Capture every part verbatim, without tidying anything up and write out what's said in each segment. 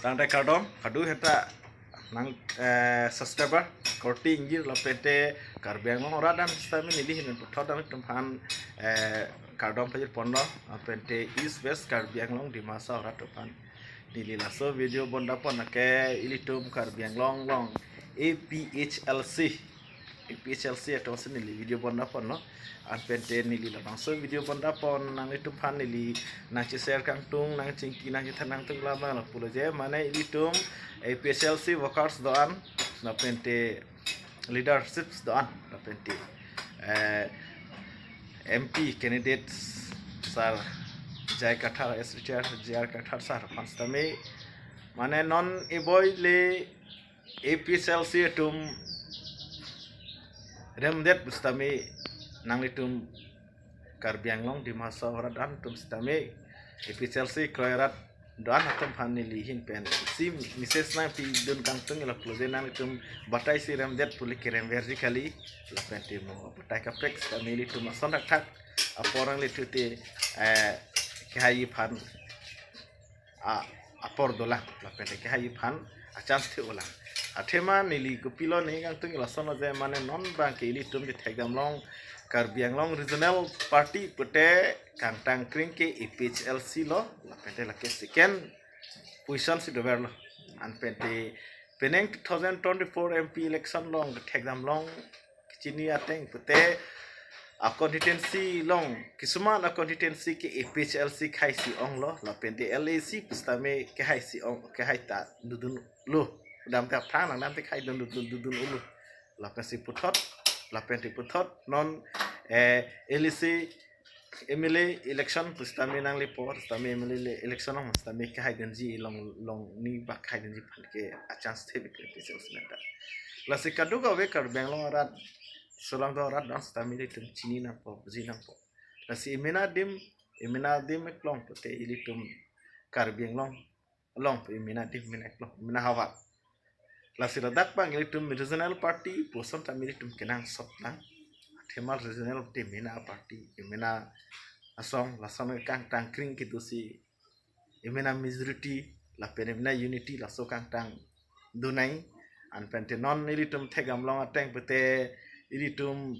Tangte kardom, kado heta nang, eh, subscriber, korte ingjir lapente Karbi Anglong arat an sitame neli ahin pen puthot nanglitum aphan, eh, kardom pajir ponlo, lapente East West Karbi Anglong Dimasa arat aphan neli laso video bonda pon lake ilitum Karbi Anglong along A P H L C, A P H L C atum si neli video bonda ponlo. Anpente neli labangso video bonda pon nanglitum aphan neli nangcheshare kangtung, nangchingki, nangchethan kangtung labang lapulo je, mane ilitum A P H L C workers do-an, lapente leaderships do-an, lapente, eh, M P candidates sir J I Kathar, S Richard, J R Kathar sir aphan sitame, mane non eboi le A P H L C atum remdet pu sitame nanglitum Karbi Anglong Dimasa arat an atum sitame A P H L C kroi arat do-an atum aphan neli ahin pen isi message nangpidun kangtung lapulo je, nanglitum batai isi remdet pu le keremverji kali, lapente mo batai kaprek sitame ilitum ason thakthak apor nanglituti, eh, kehai aphan a, apor dolang, lapente kehai aphan a-chance the-olang. Athema neli kopilo nangji kangtung lasonlo je, mane non abang ke ilitum chethekdam along Karbi Anglong Regional Party pute kangtang kring ke A P H L C lo, lapente lake second position si doverlo. Anpente penang two thousand twenty-four M P election along chethekdam along kechini ateng pute a-constituency along, kisuman a-constituency ke A P H L C kehai si onglo, lapente L A C pu sitame kehai si ong, kehai ta dodunlo. Dam ta aphrang nangdam te kehai dun, dodun, dodun-olo. Lapente puthot, lapente puthot non, eh, L A C M L A election pu sitame nanglepo, sitame M L A le-, election along sitame kehai dunji along, along ni bak kehai dunji aphan ke a-chance the bikre te sel sinata. Lasi kadokave Karbi Anglong arat, solangdo arat do-an sitame ilitum chini nangpo, buji nangpo. Lasi emena adim, emena adim eklong pute ilitum Karbi Anglong along pu emena adim, emena eklong, emena havar. Lasi ladak abang ilitum regional party puson tame ilitum kenangsot nang. Athema regional te emena party, emena asong, lason kangtang kring kedo si emena majority, lapen emena unity laso kangtang donang. Anpente non ilitum chethekdam along ateng pute ilitum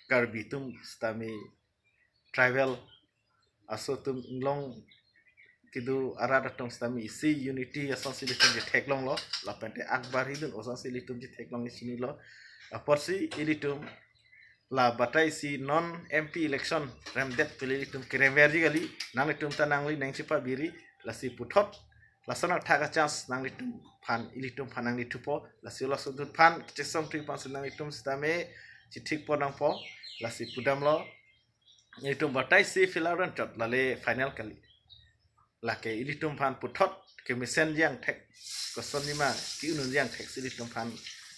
Karbi atum sitame tribal aso atum inglong kedo arat atum sitame isi unity asonsi ilitum chetheklonglo, lapente akbar hidun asonsi ilitum chetheklong chinilo. Apotsi ilitum la batai isi non M P election remdet pu le ilitum keremverji kali, nanglitum ta nangli nangchepabiri, lasi puthot lason athak a-chance nanglitum aphan, ilitum aphan nangli thupo, lasi laso ahut aphan kechesong thui aphansi nanglitum sitame chethik pon nangpo, lasi pudamlo. Ilitum batai isi filar ran chot lale final kali. Lake ilitum aphan puthot kemesen jangthek, kosonjima ke-unun jangthek si ilitum aphan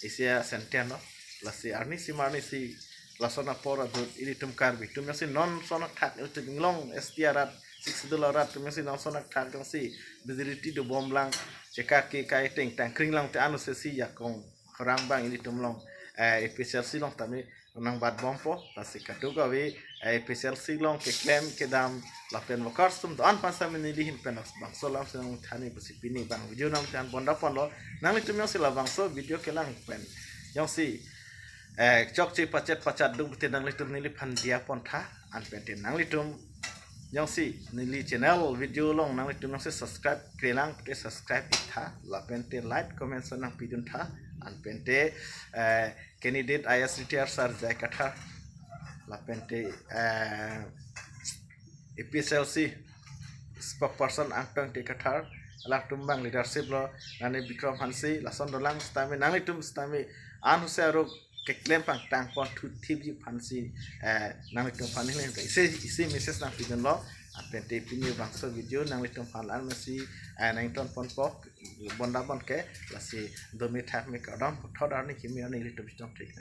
isi a-sentence lo. Lasi arnisi marnisi lason apor ahut ilitum Karbi atum jongsi non son athak, ilitum inglong S T arat, Sixth Schedule arat atum jongsi non son athak jongsi majority dobom lang, chekak ke kai teng tangkring lang te anusesi jakong orang abang ilitum along, eh, A P H L C along tame nangbatbompo, lasi kadokave, eh, A P H L C along keklem kedam lapen workers atum do-an aphan sitame neli ahin pen labangso alam si nangthan-i pusi pini abang video nangthan bonda ponlo. Nanglitum jongsi labangso video kelang pen jongsi, eh, chokche pachet pachat dung pute nanglitum neliphan diya pontha, anpente nanglitum jongsi neli channel video along nanglitum jongsi subscribe-kre lang pute subscribe-iktha, lapente like, comment, share nangpiduntha, anpente, eh, candidate I A S retired sir J I Kathar, lapente, eh, A P H L C spokesperson Angtong Ingti Kathar, alangtum abang leadership lo, Nani Bikram Hanse, lason dolang sitame, nanglitum sitame, anhuse aruk keklem pangtang pon thuthipji aphansi, eh, nanglitum aphan neli isi, isi message nangpidunlo, anpente pini labangso video nanglitum aphan la-an masi, eh, nangton ponpo, bonda bon ke, lasi dome thakme kardom, puthot arni kimi arni ilitum chetong thik.